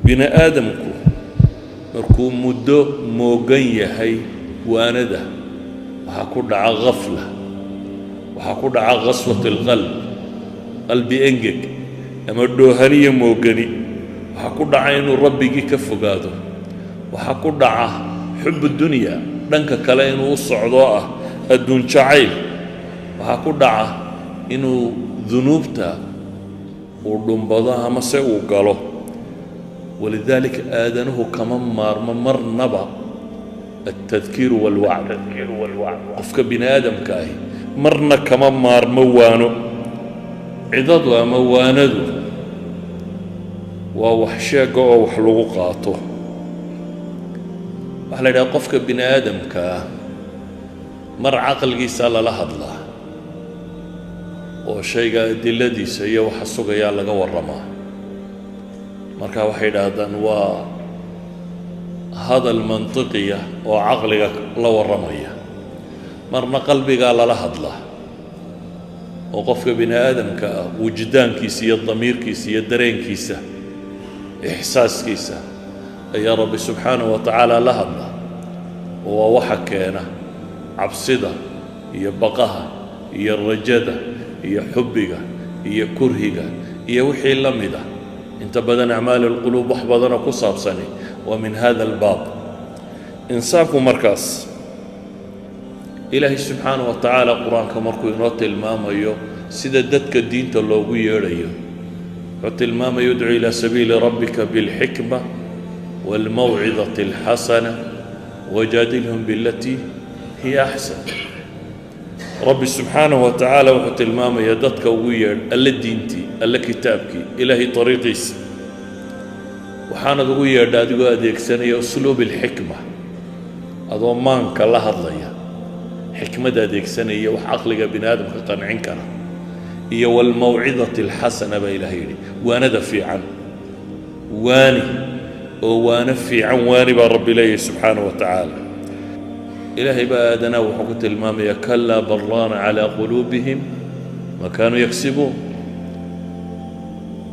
Bini aadamku markuu muddo moogan yahay waanada, waxaa ku dhaca غفلة, waxaa ku dhaca قسوة القلب, qalbi engeg ama dhoohaniyo moogani. Waxaa ku dhaca inuu Rabbigii ka fogaado. Waxaa ku dhaca حب الدنيا, dhanka kale inuu u socdoo ah adduun jacayl. Waxaa ku dhaca inuu dunuubta uu dhumbado ama se uu galo. ولذلك aadanuhu kama maarmo marnaba التذكير والوعظ. Qofka bini aadamka ahi marna kama maarmo waano. Cidadu ama waanadu waa wax sheega oo wax lagu qaato. Waxaa la yidhaha qofka bini aadamka ah mar caqligiisa lala hadlaa oo shayga adiladiisa iyo waxa sugayaa laga warramaa. Marka waxay idhaahdaan waa hadal mantiqiya oo caqliga la warramaya. Marna qalbigaa lala hadlaa oo qofka bini aadamka ah wujdaankiisa iyo damiirkiisa iyo dareenkiisa, ixsaaskiisa ayaa Rabbi subxaanahu wa tacaala la hadla, oo waa waxa keena cabsida iyo baqaha iyo rajada iyo xubbiga iyo kurhiga iyo wixii la mida. Inta badan أعمال القلوب wax badanoo ku saabsani waa من هذا الباب. Insaanku markaas Ilaahay subxaanaه wa tacaala Qur-aanka markuu inoo tilmaamayo sida dadka diinta loogu yeedhayo, wuxuu tilmaamaya: ادع إلى سبيل ربك بالحكمة والموعظة الحسنة وجادلهم بالتي هي أحسن. Rabbi subxaanaه wa tacaala wuxuu tilmaamayaa dadka ugu yeedh Alle diintii, Alle kitaabkii, Ilaahay dariiqiisa. Waxaanad ugu yeedha adigoo adeegsanaya أسلوب الحكمة, adoo maanka la hadlaya, xikmad adeegsanaya, wax caqliga bini aadamka qancin kara, iyo والموعظة الحسنة baa Ilahay yidhi, waanada fiican waani oo waano fiican waani baa Rabbi leeyahy subxaanaه wa tacaala. Ilaahay baa aadanaa wuxuu ku tilmaamaya: كلا بل ران على قلوبهم ما كانوا يكسبون.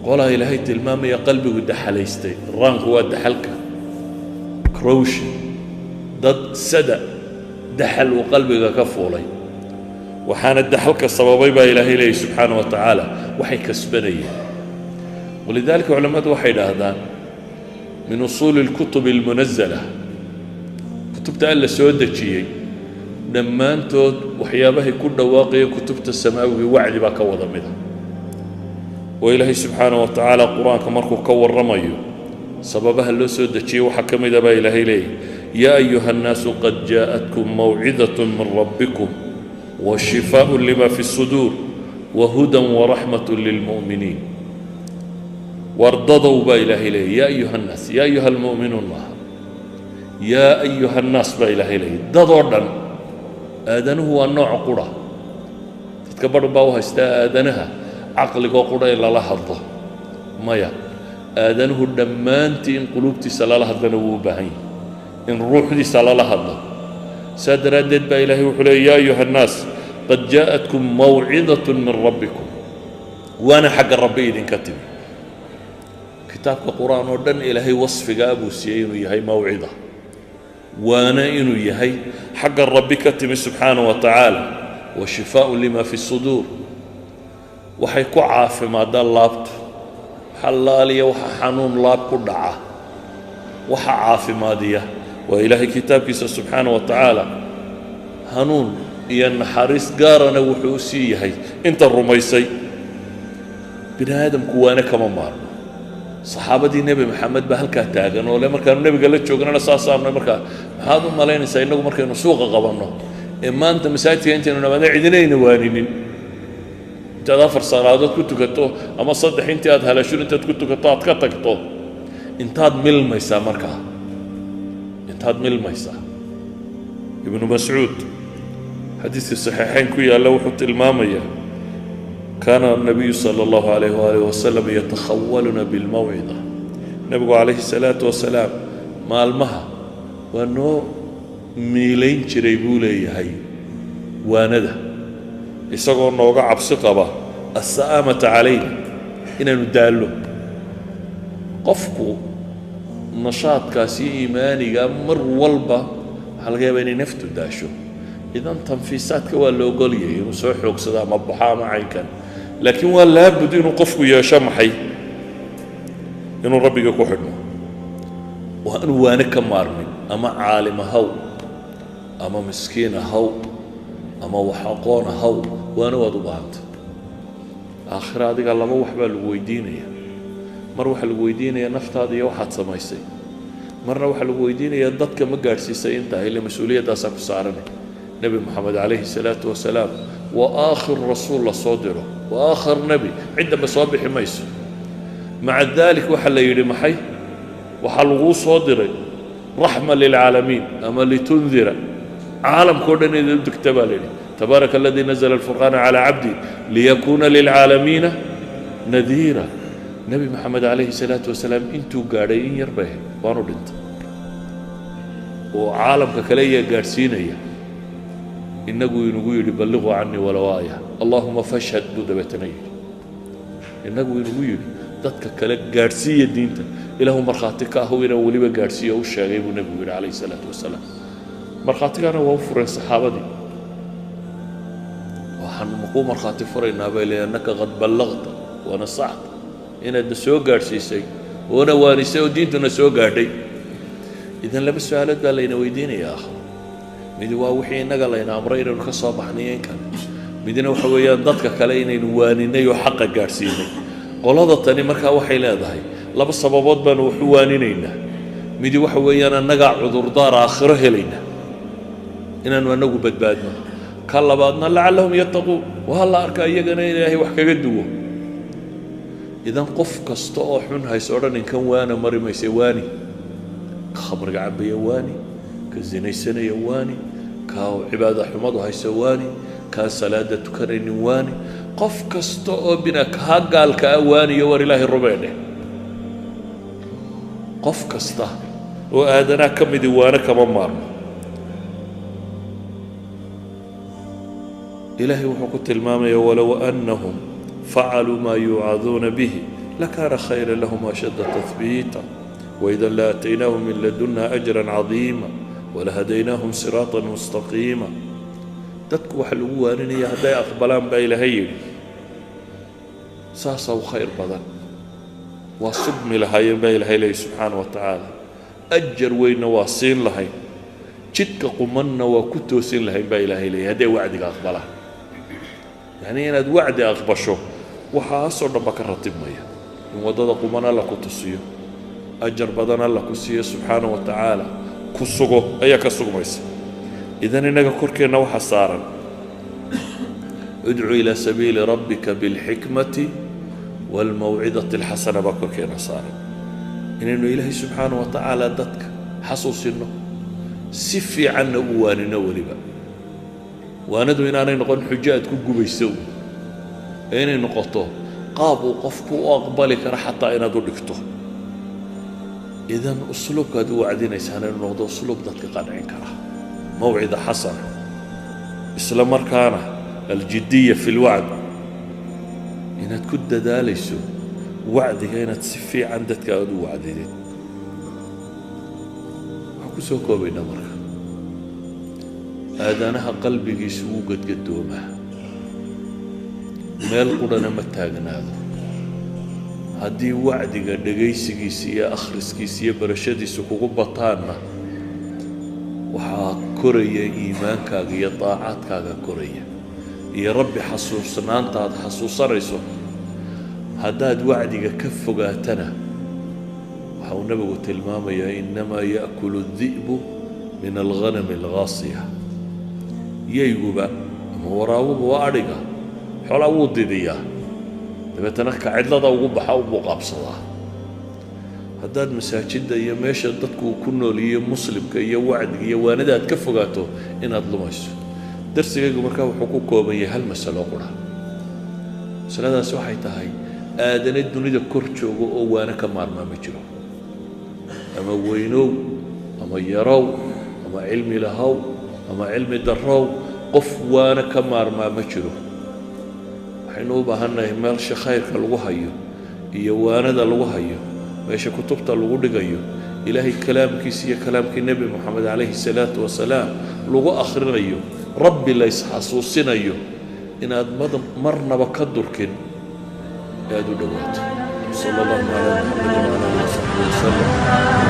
Qolaa Ilaahay tilmaamaya qalbigu daxalaystay. Raanku waa daxalka, corrosion. Dad sada daxal uu qalbiga ka fuulay, waxaana daxalka sababay baa Ilaahay leeyahy subxaana wa tacaala waxay kasbanayeen. ولذلك culammadu waxay idhaahdaan من أصول الكتب المنزلة, kutubta Alla soo dejiyey dhammaantood, waxyaabahay ku dhawaaqaya kutubta samaawigii, wacdi baa ka wada mida. Oo Ilaahay subxaana wa tacaala Qur-aanka markuu ka warramayo sababaha loo soo dejiyey, waxaa ka mida baa Ilaahay leeyahy: يا أيها الناس قد جاءتكم موعظة من ربكم وشفاء لما في الصدور وهدى ورحمة للمؤمنين. Wardadow baa Ilaahay leeyay, يا أيها الناس, يا أيها المؤمنون maaha, يا أيها الناس baa Ilaahay leeyay, dadoo dhan. Aadanuhu waa nooc qura. Dadka barh baa u haystaa aadanaha caqligoo qura in lala hadlo. Maya, aadanuhu dhammaantii in quluubtiisa lala hadlana wuu u baahan yahay, in ruuxdiisa lala hadlo. Saa daraaddeed baa Ilaahay wuxuu leey: يا أيها الناس قد جاءتكم موعظة من ربكم, waana xagga Rabbi idinka timi. Kitaabka Qur-aan oo dhan Ilaahay wasfigaa buu siiyey, inuu yahay mawcida, waana inuu yahay xagga Rabbi ka timi subxaanaه wa tacaala, وشفاء لما في الصدور. Waxay ku caafimaadaan laabtu xalaaliya waxa xanuun laab ku dhaca. Waxa caafimaadiya waa Ilaahay kitaabkiisa subxaanaه wa tacaala. Hanuun iyo naxariis gaarana wuxuu u sii yahay inta rumaysay. Bini aadamku waana kama maarmo. Saxaabadii Nebi Maxamed baa halkaa taagan oo le markaanu nebiga la joognana saasaanu. Markaa maxaad u malaynaysaa innagu markaynu suuqa qabanno ee maanta masaajidka intaynu namaadna cidinayna waaninin? Intaad afar salaadood ku tukato ama saddex intii aad haleeshun intaad ku tukato aad ka tagto, intaad milmaysaa markaa, intaad milmaysaa. Ibnu Mascuud xadiiskii Saxiixayn ku yaalla wuxuu tilmaamayaa: كان النبي صلى الله عليه وآله وسلم يتخولنا بالموعظة. Nebigu calayhi salaatu wasalaam maalmaha waa noo miilayn jiray buu leeyahay waanada, isagoo nooga cabsi qaba السآمة علينا, inaanu daallo. Qofku Nashaadkaasi iimaaniga mar walba waxaa laga yaabaa inay naftu daasho. Idan tanfiisaadka waa la ogolyahay inuu soo xoogsado ama baxo ama caynkan, laakiin waa laabud inuu qofku yeesho maxay? Inuu rabbiga ku xidhmo, waa inuu waane ka maarmin. Ama caalim ahaw, ama miskiin ahaw, ama wax aqoon ahaw, waana waad u baahantay. Aakhira adiga laba wax baa lagu weydiinaya. Mar waxaa lagu weydiinaya naftaada iyo waxaad samaysay, marna waxaa lagu weydiinaya dadka ma gaadhsiisay intaa, ila mas-uuliyaddaasaa ku saaranay. Nebi Moxamed calayhi salaatu wasalaam waa aakhir rasuul la soo diro, waa aakhir nebi, cid dambe soo bixi mayso. Maca dalik waxaa la yidhi maxay? Waxaa laguu soo diray raxma lilcaalamiin, ama litundira, caalamka o dhan inaad u degta baa la yidhi. Tabaaraka aladii nazla alfurqaana calaa cabdi liyakuuna lilcaalamiina nadiira. Nebi Moxamed calayhi salaatu wasalaam intuu gaadhay in yar bay ahayd, waanu dhintay, oo caalamka kale ayaa gaadhsiinaya. Inagu inugu yidhi balliquu canii walow aaya, allahuma fashhad buu dabeetana yidhi. Inagu inugu yidhi dadka kale gaadhsiiya diinta, Ilaahu markhaati ka ahu inaan weliba gaadhsiiyo u sheegay, buu nebigu yidhi calayhi salaatu wasalaam. Markhaatigana waa u fureen saxaabadii. Waxaanu makuu markhaati furaynaa, bay leeyiin, annaka qad ballaqta wa nasaxta, inaadna soo gaadhsiisay oona waanisay oo diintuna soo gaadhay. Idan laba su-aalood baa layna weydiinaya aakhiro. Midi waa wixii innaga layna amray inaynu ka soo baxnay in kale, midna waxa weeyaan dadka kale inaynu waaninay oo xaqa gaadhsiinay. Qolada tani markaa waxay leedahay laba sababood baanu wax u waaninaynaa. Midi waxa weeyaan annagaa cudurdaar aakhiro helayna inaanu annagu badbaadno. Ka labaadna lacallahum yattaquun, waa la arkaa iyagana in Ilaahay wax kaga duwo. Idan qof kasta oo xun hays odhan inkan waana mari mayse. Waani ka khamriga cabaya, waani ka zinaysanaya, waani ka cibaada xumadu haysa, waani kaan salaada tukanaynin, waani qof kasta oo bina kaa gaalka ah waaniyo, war Ilaahay rumee dheh. Qof kasta oo aadanaa ka midi waano kama maarmo. Ilaahay wuxuu ku tilmaamaya walow annahum facaluu maa yuucaduuna bihi lakaana khayra lahum ashadda tahbiita, waidan la aataynaahum min ladunna ajra cadiima walahadaynaahum siraata mustaqiima. Dadku waxa lagu waaninaya hadday aqbalaan, baa Ilaahay yidhi, saasaa u khayr badan, waa sugmi lahaayeen, baa Ilahay leeyahy subxaana wa tacaala. Ajar weynna waa siin lahayn, jidka qumanna waa ku toosin lahayn, baa Ilaahay leeyahy, hadday wacdiga aqbalaan. Yacni inaad wacdi aqbasho waxaasoo dhan ba ka ratibmaya, in waddada quman Alla ku tusiyo, ajar badan Alla ku siiyo subxaana wa tacaala, ku sugo ayaa ka sugmaysa. Idan innaga korkeenna waxaa saaran udcu ilaa sabiili rabbika bilxikmati waalmawcidati alxasana baa korkeenna saaran, inaynu Ilaahay subxaana wa tacaala dadka xasuusinno, si fiicanna u waanino. Weliba waanadu inaanay noqon xujo aad ku gubayso uun, ee inay noqoto qaab uu qofku u aqbali karo xataa inaad u dhigto. Idan usluubkaad u wacdinaysaana inuu noqdo usluub dadka qancin kara, mawcida xasana, isla markaana aljidiya fi lwacd, inaad ku dadaalayso wacdiga inaad si fiican dadka aad u wacdidid. Waxaan ku soo koobaynaa marka, aadanaha qalbigiisu wuu gadgadoomaa, meel qurhana ma taagnaado. Haddii wacdiga dhegaysigiisa iyo akhriskiisa iyo barashadiisa kugu bataanna, waxaa koraya iimaankaaga iyo daacaadkaaga koraya iyo Rabbi xasuusnaanta aad xasuusanayso. Haddaad wacdiga ka fogaatana, waxa uu nabigu tilmaamayaa innamaa ya'kulu الdi'bu min alghanami alghaasiya. Yayguba ama waraabuba waa adhiga, xoolaa wuu didiyaa, dabeetana ka cidlada ugu baxa unbuu qaabsadaa. Haddaad masaajidda iyo meesha dadku ku nool iyo muslimka iyo wacdiga iyo waanada aad ka fogaato, inaad lumayso. Darsigaygu markaa wuxuu ku kooban yahay hal masalo qura. Masaladaasi waxay tahay aadane dunida kor joogo oo waano ka maarmaa ma jiro. Ama weynow ama yarow, ama cilmi lahow ama cilmi darrow, qof waano ka maarmaa ma jiro. Waxaynu u baahannahay meelsha khayrka lagu hayo iyo waanada lagu hayo, meesha kutubta lagu dhigayo Ilaahay kalaamkiisa iyo kalaamkii Nebi Moxamed calayhi salaatu wasalaam lagu akhrinayo, Rabbi la isxasuusinayo, inaad marnaba ka durkin ee aad u dhowaato. Sala allahu calaa Muxamedin wala alihi wasaxbi wasalam.